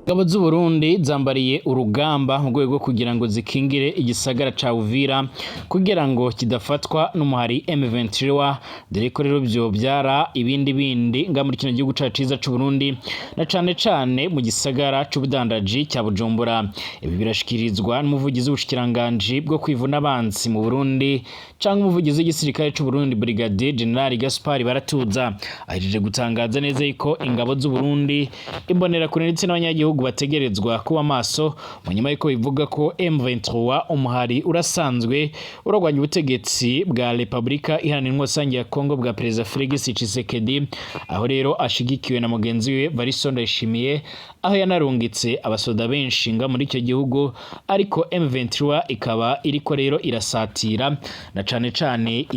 Ingabo z'u Burundi zambariye urugamba mu rwego rwo kugira ngo zikingire igisagara ca Uvira kugira ngo kidafatwa n'umuhari M23, dore ko rero vyovyara ibindi bindi nga muri kino gihugu cacu ciza c'u Burundi, na cane cane mu gisagara c'ubudandaji cya Bujumbura. Ibi birashikirizwa n'umuvugizi w'ubushikiranganji bwo kwivuna abansi mu Burundi canke umuvugizi w'igisirikare c'u Burundi, Brigadier General Gaspard Baratuza. Ahejeje gutangaza neza yuko ingabo z'u Burundi, imbonerakure ndetse n'abanyagihugu bategerezwa kuba maso mu nyuma yuko bivuga ko M23, umuhari urasanzwe uragwanya ubutegetsi bwa Republika Iharanira Intwaro ya Kongo bwa Perezida Felix Tshisekedi, aho rero ashigikiwe na mugenzi we Evariste Ndayishimiye, aho yanarungitse abasoda benshi nga muri icyo gihugu, ariko M23 ikaba iriko rero irasatira na cane cane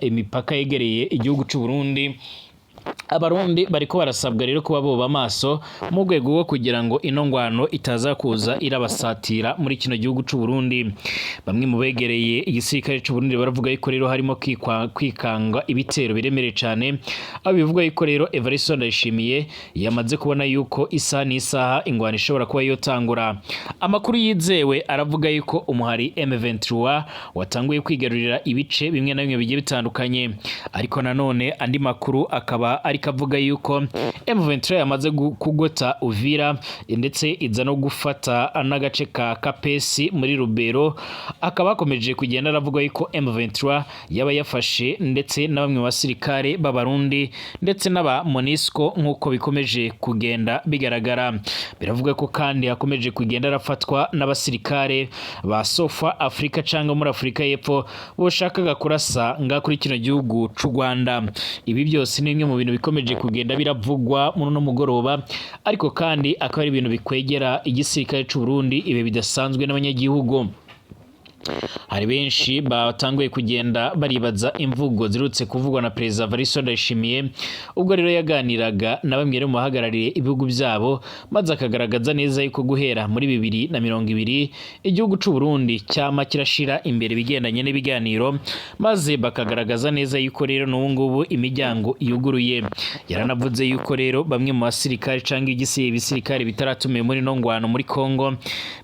imipaka yegereye igihugu c'u Burundi. Abarundi bariko barasabwa rero kuba boba maso mu rwego rwo kugira ngo ino ngwano itaza kuza irabasatira muri kino gihugu c'u Burundi. Bamwe mu begereye igisirikare c'u Burundi baravuga yuko rero harimo kwikanga ibitero biremereye cane, aho bivuga yuko rero Evariste Ndayishimiye yamaze kubona yuko isaha n'isaha ingwano ishobora kuba yotangura. Amakuru yizewe aravuga yuko umuhari M23 watanguye kwigarurira ibice bimwe na bimwe bigiye bitandukanye, ariko nanone andi makuru akaba ariko avuga yuko M23 yamaze kugota Uvira, ndetse iza no gufata n'agace ka Kapesi muri Rubero. Akaba akomeje kugenda aravuga yuko M23 yaba yafashe ndetse na bamwe mu basirikare b'Abarundi ndetse n'aba MONUSCO, nk'uko bikomeje kugenda bigaragara. Biravuga ko kandi hakomeje kugenda arafatwa n'abasirikare ba South Africa cyangwa muri Afurika y'Epfo boshakaga kurasa nga kuri kino gihugu c'u Rwanda. Ibi byose ni bimwe mu bintu bikomeje kugenda biravugwa muri uno mugoroba, ariko kandi akaba ari ibintu bikwegera igisirikare c'u Burundi ibi bidasanzwe n'abanyagihugu. Hari benshi batanguye kugenda baribaza imvugo zirutse kuvugwa na Perezida Evariste Ndayishimiye, ubwo rero yaganiraga na bamwe rero mu bahagarariye ibihugu byabo, maze akagaragaza neza yuko guhera muri 2020 igihugu c'u Burundi cyama kirashira imbere ibigendanye n'ibiganiro, maze bakagaragaza neza yuko rero n'ubu ngubu imiryango yuguruye. Yaranavuze yuko rero bamwe mu basirikare canke ibisirikare bitaratumiwe muri no ngwano muri Kongo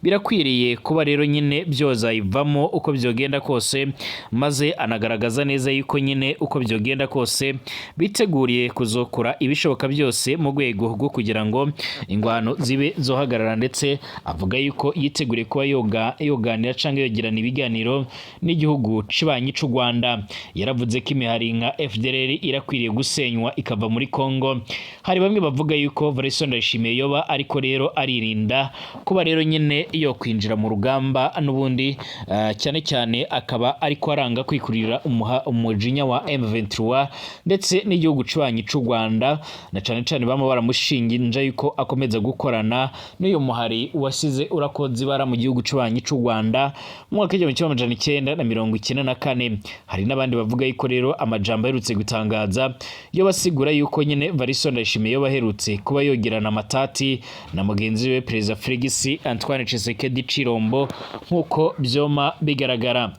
birakwiriye kuba rero nyine byozayivamo uko byogenda kose, maze anagaragaza neza yuko nyine uko byogenda kose biteguriye kuzokora ibishoboka byose mu rwego rwo kugira ngo ingwano zibe zohagarara, ndetse avuga yuko yiteguriye kuba yoga yoganira cyangwa yogirana ibiganiro n'igihugu cibanyi c'u Rwanda. Yaravuze ko imihari nka FDLR irakwiriye gusenywa ikava muri Kongo. Hari bamwe bavuga yuko Evariste Ndayishimiye yoba ariko rero aririnda kuba rero nyine yo kwinjira mu rugamba n'ubundi, cyane cyane akaba ariko aranga kwikurira umujinya wa M23 ndetse n'igihugu cibanyi c'u Rwanda, na cane cane bama baramushinja yuko akomeza gukorana n'uyu muhari wasize urakoze ibara mu gihugu cibanyi c'u Rwanda mu mwaka w'1994. Hari n'abandi bavuga yuko rero amajambo aherutse gutangaza yo basigura yuko nyine Evariste Ndayishimiye yo baherutse kuba yogerana amatati na mugenzi we Perezida Felix Antoine Tshisekedi Chilombo, nk'uko vyoma bigaragara.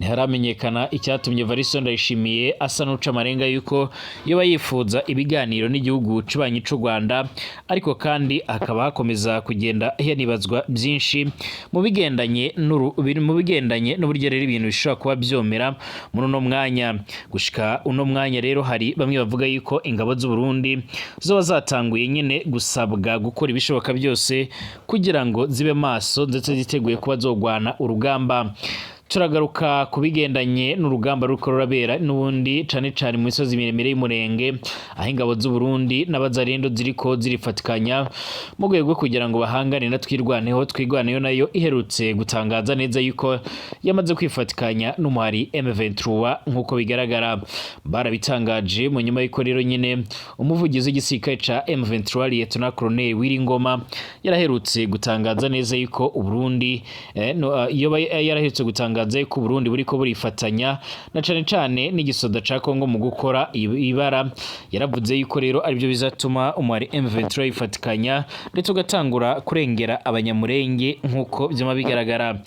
Ntiharamenyekana icyatumye Evariste Ndayishimiye asa n'uca amarenga yuko yoba yifuza ibiganiro n'igihugu cibanyi c'u Rwanda, ariko kandi hakaba hakomeza kugenda hanibazwa byinshi mu bigendanye n'uburyo rero ibintu bishobora kuba byomera muri uno mwanya. Gushika uno mwanya rero, hari bamwe bavuga yuko ingabo z'u Burundi zoba zatanguye nyine gusabwa gukora ibishoboka byose kugira ngo zibe maso ndetse ziteguye kuba zogwana urugamba. Turagaruka ku bigendanye n'urugamba ruriko rurabera n'ubundi cane cane mu misozi miremire y'Umurenge, aho ingabo z'u Burundi n'abazarendo ziriko zirifatikanya mu rwego rwo kugira ngo bahangane na Twirwaneho. Twirwaneho nayo iherutse gutangaza neza yuko yamaze kwifatikanya n'umuhari M23, nk'uko bigaragara. Barabitangaje mu nyuma y'uko rero nyine umuvugizi w'igisirikare ca M23, Lieutenant Colonel Willy Ngoma, yaraherutse gutangaza neza yuko Uburundi no, yoba yaraherutse gutangaza gutangaza yuko Burundi buriko burifatanya na cane cane n'igisoda ca Kongo mu gukora ibara. Yaravuze yuko rero aribyo bizatuma umuhari M23 yifatikanya ndetse ugatangura kurengera Abanyamurenge nk'uko vyama bigaragara.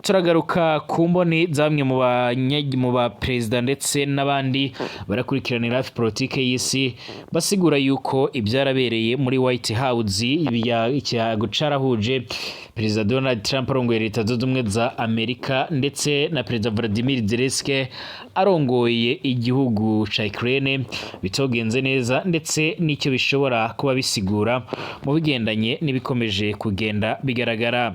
Turagaruka ku mboni zamwe mu ba perezida ndetse n'abandi barakurikiranira hafi politike y'isi, basigura yuko ibyarabereye muri White House, ikiyago carahuje Perezida Donald Trump arongoye Leta Zunze Ubumwe za Amerika ndetse na Perezida Vladimir Zelensky arongoye igihugu ca Ukraine, bitogenze neza, ndetse n'icyo bishobora kuba bisigura mu bigendanye n'ibikomeje kugenda bigaragara.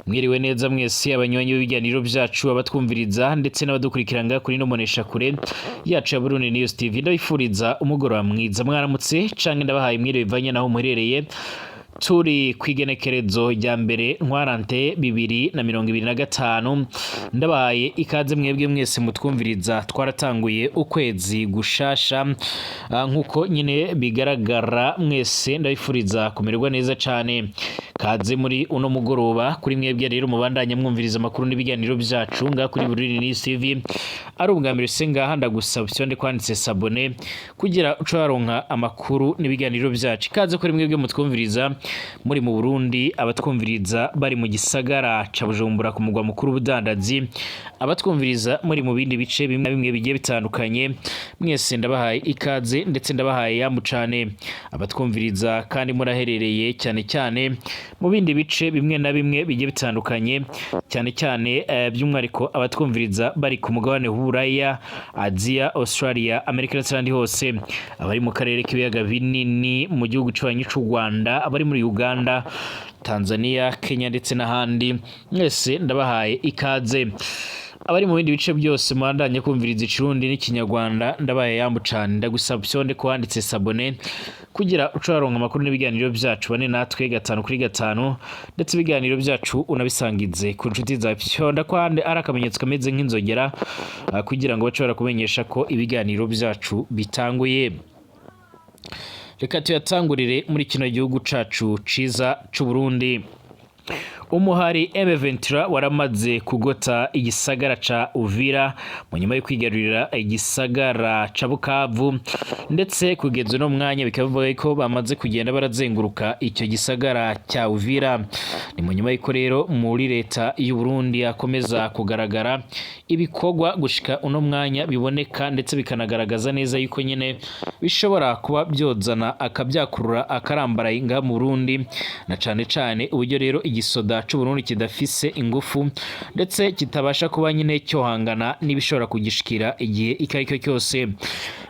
Mwiriwe neza mwese abanywanyi b'ibiganiro byacu, abatwumviriza ndetse n'abadukurikiranga kuri no monesha kure yacu ya Burundi News TV. Ndabifuriza umugoroba mwiza, mwaramutse canke ndabahaye mwiriwe bivanye naho muherereye. Turi kwigenekerezo rya 1 Ntwarante 2025. Ndabahaye ikaze mwebwe mwese mutwumviriza. Twaratanguye ukwezi gushasha nkuko nyine bigaragara. Mwese ndabifuriza kumererwa neza cane. Kaze muri uno mugoroba kuri mwebwe rero mubandanye mwumviriza amakuru n'ibiganiro byacu ngaha kuri Burundi News TV. Ari ubwa mbere se ngaha, ndagusaba usyonde kwanditse s'abonner kugira uce waronka amakuru n'ibiganiro byacu. Ikaze kuri mwebwe mutwumviriza muri mu Burundi, abatwumviriza bari mu gisagara ca Bujumbura ku mugwa mukuru w'ubudandazi, abatwumviriza muri mu bindi bice bimwe na bimwe bigiye bitandukanye, mwese ndabahaye ikaze ndetse ndabahaye yambu cane. Abatwumviriza kandi muraherereye cyane cyane mu bindi bice bimwe na bimwe bigiye bitandukanye, cyane cyane by'umwihariko abatwumviriza bari ku mugabane w'Uburaya, Aziya, Australia, Amerika ndetse n'ahandi hose, abari mu karere k'ibiyaga binini, mu gihugu cy'ububanyi c'u Rwanda, abari muri Uganda, Tanzania, Kenya ndetse n'ahandi, mwese ndabahaye ikaze. Abari mu bindi bice byose mubandanye kumviriza Ikirundi n'Ikinyarwanda, ndabaye yambu cane. Ndagusaba usyonde ko wanditse s'abonner kugira uce waronka amakuru n'ibiganiro byacu, bane natwe gatanu kuri gatanu, ndetse ibiganiro byacu unabisangize ku nshuti zawe. Fyonda ko handi ari akamenyetso kameze nk'inzogera kugira ngo bace barakumenyesha ko ibiganiro byacu bitanguye. Reka tuyatangurire muri kino gihugu cacu ciza c'u Burundi. Umuhari M23 waramaze kugota igisagara ca Uvira mu nyuma yo kwigarurira igisagara ca Bukavu, ndetse kugeza uno mwanya bikaba bivuga ko bamaze kugenda barazenguruka icyo gisagara cya Uvira. Ni mu nyuma y'uko rero muri leta y'u Burundi hakomeza kugaragara ibikorwa gushika uno mwanya biboneka ndetse bikanagaragaza neza yuko nyine bishobora kuba byozana akabyakurura akarambaraye ngaha mu Burundi, na cane cane uburyo rero igisoda c'u Burundi kidafise ingufu ndetse kitabasha kuba nyine cyohangana n'ibishobora kugishikira igihe icyo ari cyo cyose.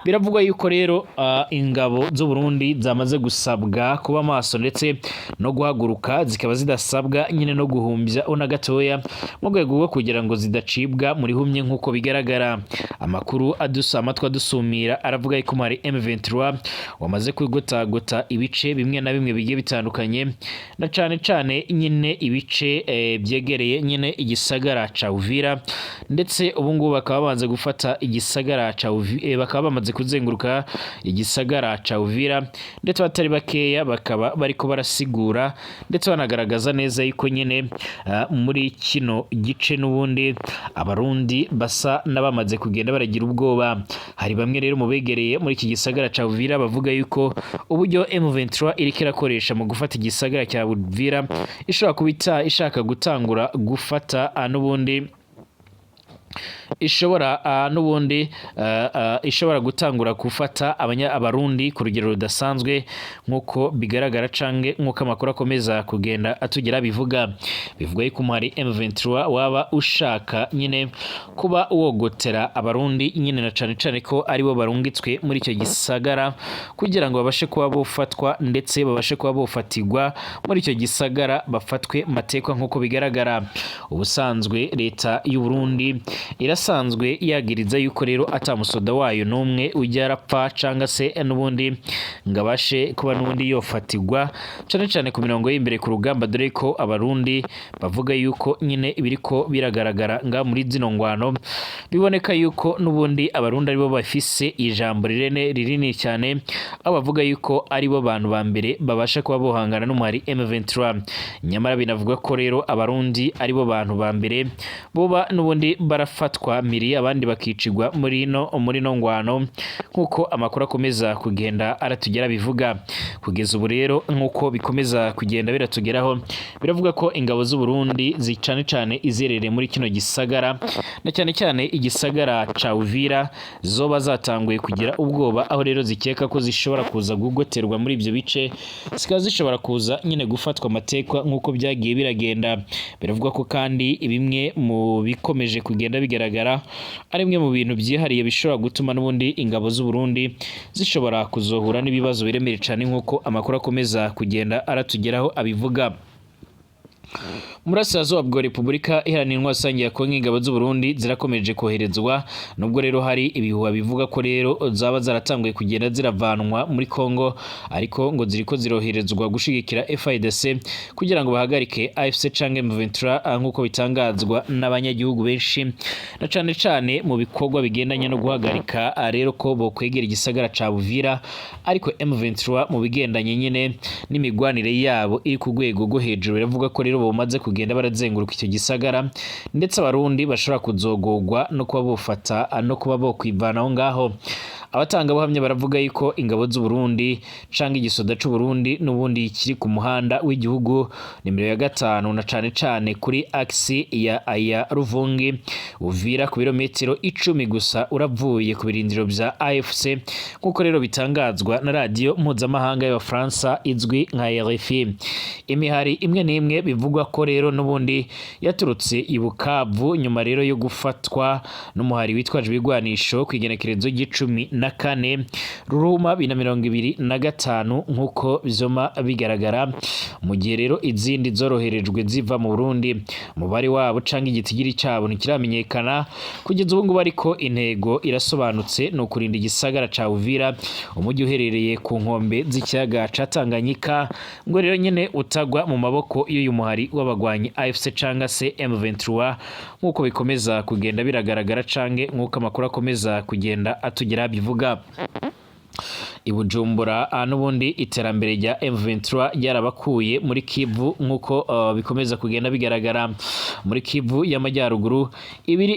Biravugwa yuko rero ingabo z'u Burundi zamaze gusabwa kuba maso ndetse no guhaguruka, zikaba zidasabwa nyine no guhumbya ona gatoya mu rwego rwo kugira ngo zidacibwa muri humye. Nk'uko bigaragara, amakuru adusa amatwi adusumira aravuga yuko umuhari M23 wamaze kugotagota ibice bimwe na bimwe bigiye bitandukanye, na cane cane nyine ibice byegereye nyine igisagara ca Uvira, ndetse ubu ngubu bakaba bamaze gufata igisagara ca Uvira, bakaba bamaze kuzenguruka igisagara ca Uvira, ndetse batari bakeya bakaba bariko barasigura ndetse banagaragaza neza yuko nyine muri kino gice n'ubundi Abarundi basa n'abamaze kugenda baragira ubwoba. Hari bamwe rero mu begereye muri iki gisagara ca Uvira bavuga yuko uburyo M23 iriko irakoresha mu gufata igisagara cya Uvira ishobora kuba ishaka gutangura gufata n'ubundi ishobora n'ubundi ishobora gutangura gufata Abarundi ku rugero rudasanzwe, nk'uko bigaragara canke nk'uko amakuru akomeza kugenda atugera bivuga. Bivuga yuko umuhari M23 waba ushaka nyine kuba wogotera Abarundi nyine, na cane cane ko aribo barungitswe muri icyo gisagara kugira ngo babashe kuba bofatwa ndetse babashe kuba bofatirwa muri icyo gisagara, bafatwe matekwa. Nk'uko bigaragara, ubusanzwe leta y'u Burundi irasigura yuko irasanzwe yagiriza yuko rero atamusoda wayo n'umwe ujya arapfa canga se n'ubundi ngo abashe kuba n'ubundi yofatirwa, cane cane ku mirongo y'imbere ku rugamba, dore ko Abarundi bavuga yuko nyine ibiriko biragaragara nga muri zino ngwano biboneka yuko n'ubundi Abarundi aribo bafise ijambo rirene rinini cyane, aho bavuga yuko aribo bantu ba mbere babasha kuba bohangana n'umuhari M23. Nyamara binavuga ko rero Abarundi aribo bantu ba mbere boba n'ubundi barafatwa miri, abandi bakicigwa muri no ngwano, nk'uko amakuru akomeza kugenda aratugera bivuga. Kugeza ubu rero, nk'uko bikomeza kugenda biratugeraho, biravuga ko ingabo z'u Burundi zicane cane izerereye muri kino gisagara, na cyane cyane igisagara ca Uvira, zoba zatanguye kugira ubwoba, aho rero zikeka ko zishobora kuza gugoterwa muri ibyo bice, zikaba zishobora kuza nyine gufatwa amatekwa nk'uko byagiye biragenda. Biravugwa ko kandi bimwe mu bikomeje kugenda bigaragara ari bimwe mu bintu byihariye bishobora gutuma n'ubundi ingabo z'u Burundi zishobora kuzohura n'ibibazo biremereye cyane, nk'uko amakuru akomeza kugenda aratugeraho abivuga. Murasirazuba bwa Repubulika Iharanira Intwaro Rusange ya Kongo, ingabo z'u Burundi zirakomeje koherezwa, nubwo rero hari ibihuha bivuga ko rero zaba zaratanguye kugenda ziravanwa muri Kongo, ariko ngo ziriko ziroherezwa gushigikira FARDC kugira ngo bahagarike AFC canke M23, nk'uko bitangazwa n'abanyagihugu benshi, na cane cane mu bikorwa bigendanye no guhagarika rero ko bokwegera igisagara ca Uvira. Ariko M23 mu bigendanye nyine n'imigwanire yabo iri ku rwego rwo hejuru, biravuga ko rero bamaze kugenda barazenguruka icyo gisagara, ndetse Abarundi bashobora kuzogogwa no kuba bofata no kuba bokwivana aho ngaho. Abatangabuhamya baravuga yuko ingabo z'u Burundi canke igisoda c'u Burundi n'ubundi kiri ku muhanda w'igihugu nimero ya 5, na cane cane kuri axe ya Ruvungi Uvira, ku birometero 10 gusa uravuye ku birindiro vya AFC, nk'uko rero bitangazwa na radiyo mpuzamahanga y'Abafaransa izwi nka RFI. Imihari imwe n'imwe bivugwa ko rero n'ubundi yaturutse i Bukavu nyuma rero yo gufatwa n'umuhari witwaje ibigwanisho ku igenekerezo ry'icumi na kane Ruruma 2025, nk'uko bizoma bigaragara, mu gihe rero izindi zoroherejwe ziva mu Burundi. Umubare wabo canke igitigiri cabo ntikiramenyekana kugeza ubu ngubu, ariko intego irasobanutse: ni ukurinda igisagara ca Uvira, umujyi uherereye ku nkombe z'ikiyaga ca Tanganyika, ngo rero nyene utagwa mu maboko y'uyu muhari w'abagwanyi AFC canga se M23, nk'uko bikomeza kugenda biragaragara canke nk'uko amakuru akomeza kugenda atugera bivuga. I Bujumbura n'ubundi iterambere rya M23 ryarabakuye muri Kivu, nk'uko bikomeza kugenda bigaragara muri Kivu y'Amajyaruguru, ibiri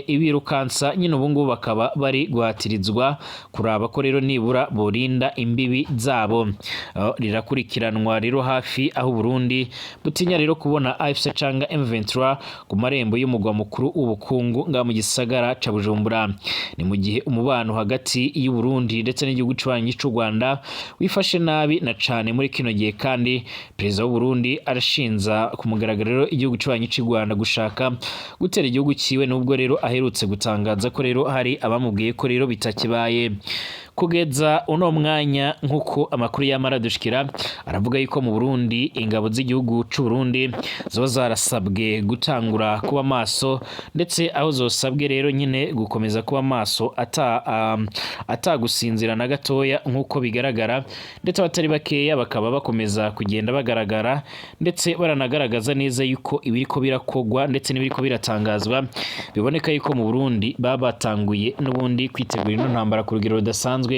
ibirukansa nyine. Ubu ngubu bakaba bari guhatirizwa kuraba ko rero nibura borinda imbibi zabo. Rirakurikiranwa rero hafi aho Burundi butinya rero kubona AFC canga M23 ku marembo y'umugwa mukuru w'ubukungu nga mu gisagara ca Bujumbura. Ni mu gihe umubano hagati y'u Burundi ndetse n'igihugu c'ububanyi c'u Rwanda wifashe nabi na cane muri kino gihe, kandi perezida w'u Burundi arashinza ku mugaragaro rero igihugu c'ububanyi c'u Rwanda gushaka gutera igihugu ciwe, nubwo rero aherutse gutangaza ko rero hari abamubwiye ko rero bitakibaye. Kugeza uno mwanya, nk'uko amakuru yamara dushikira, aravuga yuko mu Burundi ingabo z'igihugu c'u Burundi zoba zarasabwe gutangura kuba maso, ndetse aho zosabwe rero nyine gukomeza kuba maso atagusinzira na gatoya, nk'uko bigaragara, ndetse abatari bakeya bakaba bakomeza kugenda bagaragara, ndetse baranagaragaza neza yuko ibiriko birakogwa ndetse n'ibiriko biratangazwa biboneka yuko mu Burundi baba batanguye n'ubundi kwitegura ino ntambara ku rugero rudasanzwe.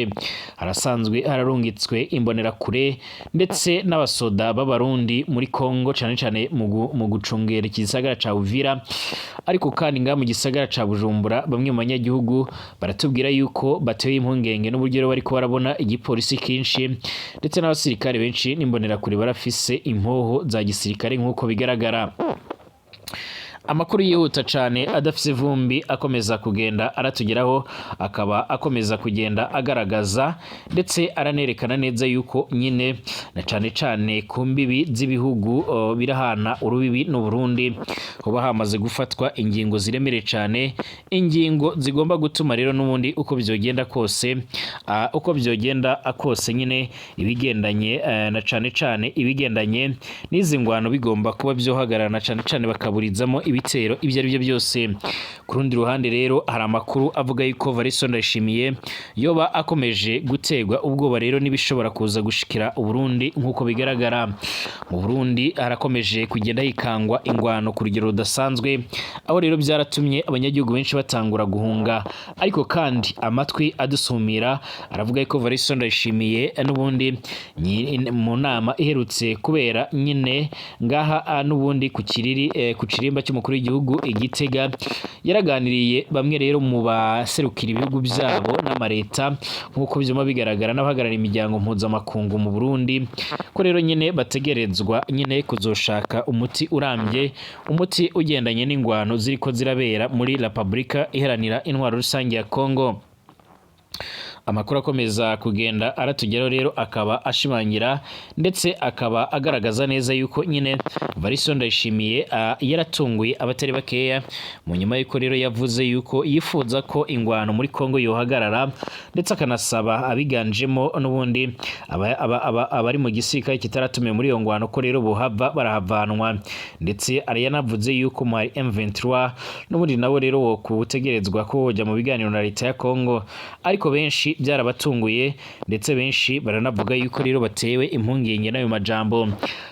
Harasanzwe hararungitswe imbonerakure ndetse n'abasoda b'Abarundi muri Kongo, cane cane mu gucungera igisagara ca Uvira. Ariko kandi ngaha mu gisagara ca Bujumbura, bamwe mu banyagihugu baratubwira yuko batewe impungenge n'uburyo rero bariko barabona igipolisi kinshi ndetse n'abasirikare benshi n'imbonerakure barafise impoho za gisirikare, nk'uko bigaragara. Amakuru yihuta cane adafise ivumbi akomeza kugenda aratugeraho akaba akomeza kugenda agaragaza ndetse aranerekana neza yuko nyine na cane cane ku mbibi z'ibihugu birahana urubibi n'u Burundi hoba hamaze gufatwa ingingo ziremereye cane, ingingo zigomba gutuma rero n'ubundi uko vyogenda kose nyine ibigendanye na cane cane ibigendanye n'izi ngwano bigomba kuba vyohagarara, na cane cane bakaburizamo. ibitero ibyo ari byo byose. Ku rundi ruhande rero, hari amakuru avuga yuko Evariste Ndayishimiye yoba akomeje guterwa ubwoba rero n'ibishobora kuza gushikira Uburundi. Nk'uko bigaragara, mu Burundi harakomeje kugenda hikangwa ingwano ku rugero rudasanzwe, aho rero byaratumye abanyagihugu benshi batangura guhunga. Ariko kandi amatwi adusumira aravuga yuko Evariste Ndayishimiye n'ubundi mu nama iherutse kubera nyine ngaha n'ubundi ku kiriri ku kirimba cy'umukuru w'igihugu i Gitega, yaraganiriye bamwe rero mu baserukira ibihugu byabo n'amareta, nk'uko byuma bigaragara, n'abahagarariye imiryango mpuzamakungu mu Burundi, ko rero nyine bategerezwa nyine kuzoshaka umuti urambye, umuti ugendanye n'ingwano ziriko zirabera muri Repubulika Iharanira Intwaro Rusange ya Congo. Amakuru akomeza kugenda aratugeraho rero akaba ashimangira ndetse akaba agaragaza neza yuko nyine Evariste Ndayishimiye yaratunguye abatari bakeya mu nyuma yuko rero yavuze yuko yifuza ko ingwano muri Kongo yohagarara, ndetse akanasaba abiganjemo n'ubundi abari mu gisirikare kitaratumiwe muri iyo ngwano ko rero bohava barahavanwa. Ndetse yanavuze yuko mu M23 n'ubundi nabo rero wo kutegerezwa ko bojya mu biganiro na leta ya Kongo. Ariko benshi byarabatunguye, ndetse benshi baranavuga yuko rero batewe impungenge n'ayo majambo.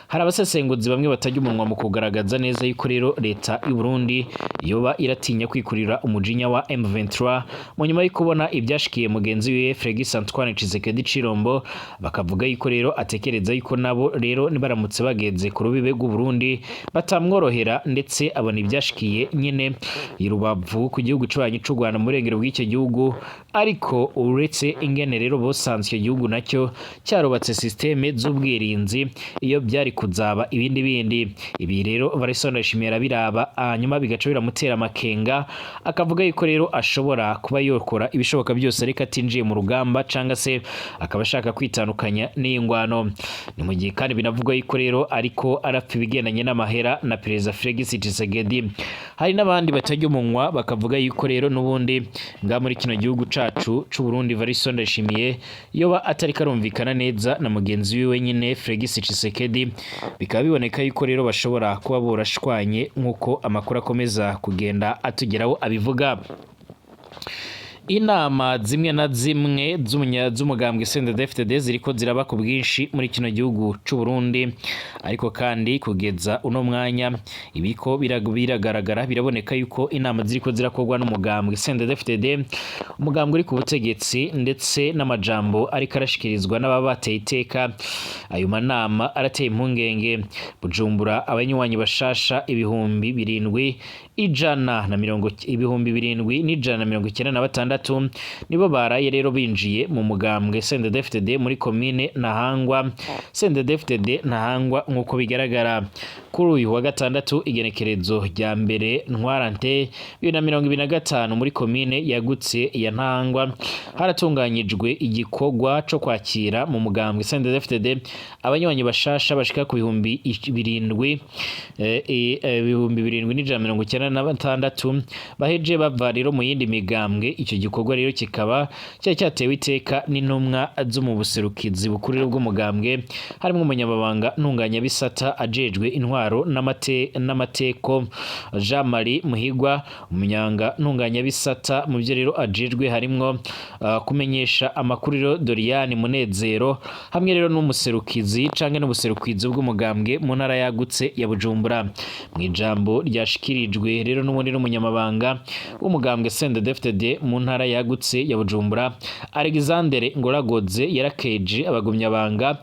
Hari abasesenguzi bamwe batajya umunwa mu kugaragaza neza yuko rero leta y'u Burundi yoba iratinya kwikurira umujinya wa M23 mu nyuma yo kubona ibyashikiye mugenzi wiwe Félix Antoine Tshisekedi Tshilombo. Bakavuga yuko rero atekereza yuko nabo rero nibaramutse bagenze ku rubibe rw'u Burundi batamworohera, ndetse abona ibyashikiye nyine i Rubavu ku gihugu cy'abanyi c'u Rwanda mu burengero bw'icyo gihugu. Ariko uretse ingene rero bosanzwe icyo gihugu nacyo cyarubatse système z'ubwirinzi, iyo byari kuzaba ibindi bindi. Ibi rero Evariste Ndayishimiye arabiraba, hanyuma bigaca biramutera amakenga, akavuga yuko rero ashobora kuba yokora ibishoboka byose ariko atinjiye mu rugamba, canga se akaba ashaka kwitandukanya n'iyi ngwano. Ni mu gihe kandi binavugwa yuko rero ariko arapfa ibigendanye n'amahera na Perezida Felix Tshisekedi. Hari n'abandi batajya umunwa bakavuga yuko rero n'ubundi nga muri kino gihugu cacu c'u Burundi, Evariste Ndayishimiye yoba atari karumvikana neza na mugenzi wiwe nyine Felix Tshisekedi, bikaba biboneka yuko rero bashobora kuba borashwanye, nk'uko amakuru akomeza kugenda atugeraho abivuga. Inama zimwe na zimwe z'umugambwe CNDD-FDD ziriko ziraba ku bwinshi muri kino gihugu c'u Burundi. Ariko kandi kugeza uno mwanya ibiko biragaragara, biraboneka yuko inama ziriko zirakorwa n'umugambwe CNDD-FDD, umugambwe uri ku butegetsi, ndetse n'amajambo ariko arashikirizwa n'ababa bateye iteka ayo manama arateye impungenge. Bujumbura, abanywanyi bashasha 7100, 7196 nibo baraye rero binjiye mu mugambwe CNDD-FDD muri komine Ntahangwa, CNDD-FDD Ntahangwa. Nk'uko bigaragara, kuri uyu wa gatandatu, igenekerezo rya 1 Ntwarante 2025, muri komine yagutse ya Ntahangwa haratunganyijwe igikorwa co kwakira mu mugambwe CNDD-FDD abanywanyi bashasha bashika ku 7000, 7196, baheje bava rero mu yindi migambwe. Icyo gikorwa rero kikaba cyari cyatewe iteka n'intumwa zo mu buserukizi bukuru bw'umugambwe, harimo umunyamabanga ntunganyabisata ajejwe intwaro n'amateko Jean Marie Muhigwa, umunyanga ntunganyabisata mu byo rero ajejwe harimwo kumenyesha amakuru rero Doriane Munezero, hamwe rero n'umuserukizi canke n'ubuserukizi bw'umugambwe mu ntara yagutse ya Bujumbura. Mu ijambo ryashikirijwe rero n'ubundi n'umunyamabanga w'umugambwe CNDD-FDD mu ntara yagutse ya Bujumbura, Alexandre Ngoragoze, yarakeje abagumyabanga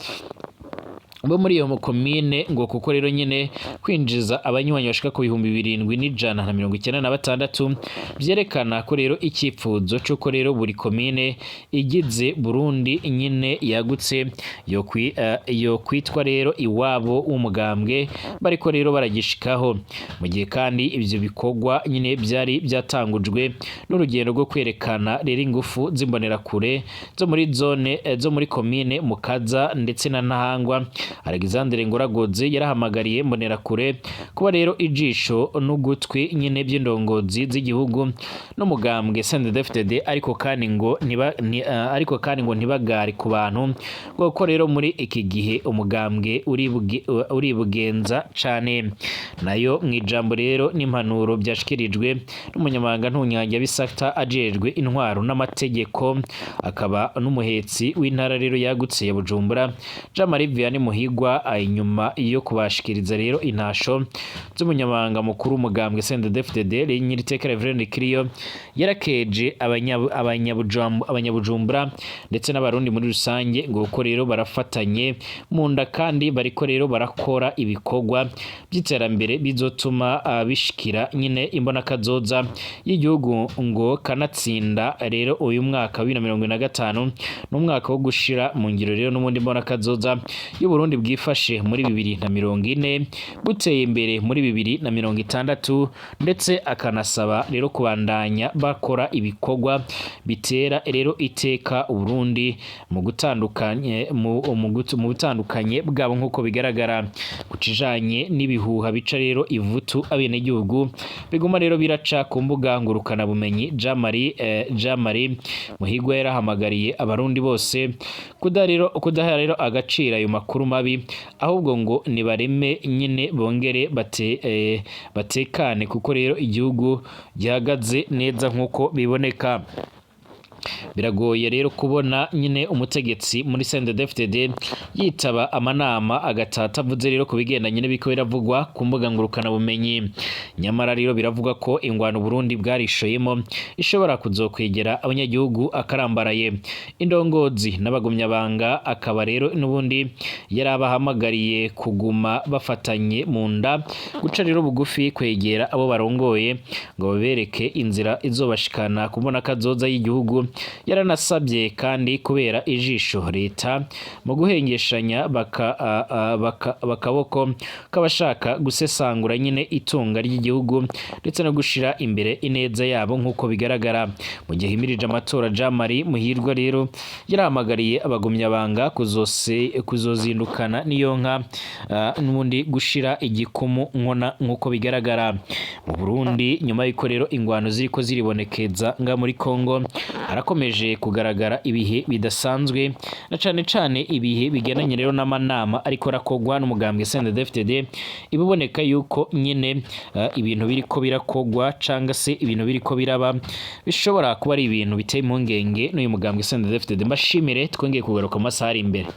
bo muri iyo komine, ngo kuko rero nyine kwinjiza abanywanyi bashika ku 7196 vyerekana ko rero icyifuzo c'uko rero buri komine igize Burundi nyine yagutse yo kwitwa rero iwabo w'umugambwe bariko rero baragishikaho. Mu gihe kandi ivyo bikorwa nyine byari byatangujwe n'urugendo rwo kwerekana rero ingufu z'imbonerakure zo muri zone zo muri komine Mukaza ndetse na Ntahangwa. Alexandre Ngoragoze yarahamagariye Mbonerakure kuba rero ijisho n'ugutwi nyine by'indongozi z'igihugu n'umugambwe CNDD-FDD, ariko kandi ngo ntibagare ku bantu, kuko rero muri iki gihe umugambwe uribugenza cane. Nayo mu ijambo rero n'impanuro byashikirijwe n'umunyamabanga ntunyanja bisata ajejwe intwaro n'amategeko, akaba n'umuhetsi w'intara rero yagutse ya Bujumbura, Jean Marie Vianney Muhigwa, inyuma yo kubashikiriza rero intasho z'umunyamabanga mukuru w'umugambwe CNDD-FDD Nyiriteka Reverend Kiriyo, yarakeje abanyabujumbura ndetse n'abarundi muri rusange, ngo kuko rero barafatanye mu nda kandi bariko rero barakora ibikorwa by'iterambere bizotuma bishikira nyine imbonakazoza y'igihugu, ngo kanatsinda rero uyu mwaka wa 2025 n'umwaka wo gushira mu ngiro rero n'ubundi mbonakazoza y'Uburundi bwifashe muri 2040, buteye imbere muri 2060, ndetse akanasaba rero kubandanya bakora ibikorwa bitera rero iteka Uburundi mu gutandukanye mu butandukanye bwabo nk'uko bigaragara. Ku kijanye n'ibihuha bica rero ivutu abenegihugu biguma rero biraca ku mbuga ngurukana bumenyi, Jean Marie Muhigwa yarahamagariye abarundi bose kudaha rero agaciro ayo makuru mabi, ahubwo ngo nibareme nyine bongere batekane, kuko rero igihugu gihagaze neza nk'uko biboneka. Biragoye rero kubona nyine umutegetsi muri CNDD-FDD yitaba amanama agataha atavuze rero ku bigendanye n'ibiko biravugwa ku mbuga ngurukana bumenyi. Nyamara rero biravugwa ko ingwano Burundi bwarishoyemo ishobora kuzokwegera abanyagihugu akarambaraye. Indongozi n'abagumyabanga akaba rero n'ubundi yarabahamagariye kuguma bafatanye mu nda, guca rero bugufi, kwegera abo barongoye ngo babereke inzira izobashikana kubona kazoza y'igihugu. Yaranasabye kandi kubera ijisho leta mu guhengeshanya bakaboko k'abashaka gusesangura nyine itunga ry'igihugu ndetse no gushira imbere ineza yabo nk'uko bigaragara. Mu gihe himirije amatora, Jean Marie Muhirwa rero yarahamagariye abagumyabanga kuzozindukana n'iyo nka n'ubundi gushira igikumu nkona nk'uko bigaragara. Mu Burundi, nyuma y'uko rero ingwano ziriko ziribonekeza nga muri Congo, harakomeje kugaragara ibihe bidasanzwe, na cane cane ibihe bigendanye rero n'amanama ariko rakogwa n'umugambwe CNDD-FDD. Ibiboneka yuko nyine ibintu biriko birakogwa canga se ibintu biriko biraba bishobora kuba ari ibintu biteye impungenge n'uyu mugambwe CNDD-FDD. Mbashimire, twongeye kugaruka mu masaha ari imbere.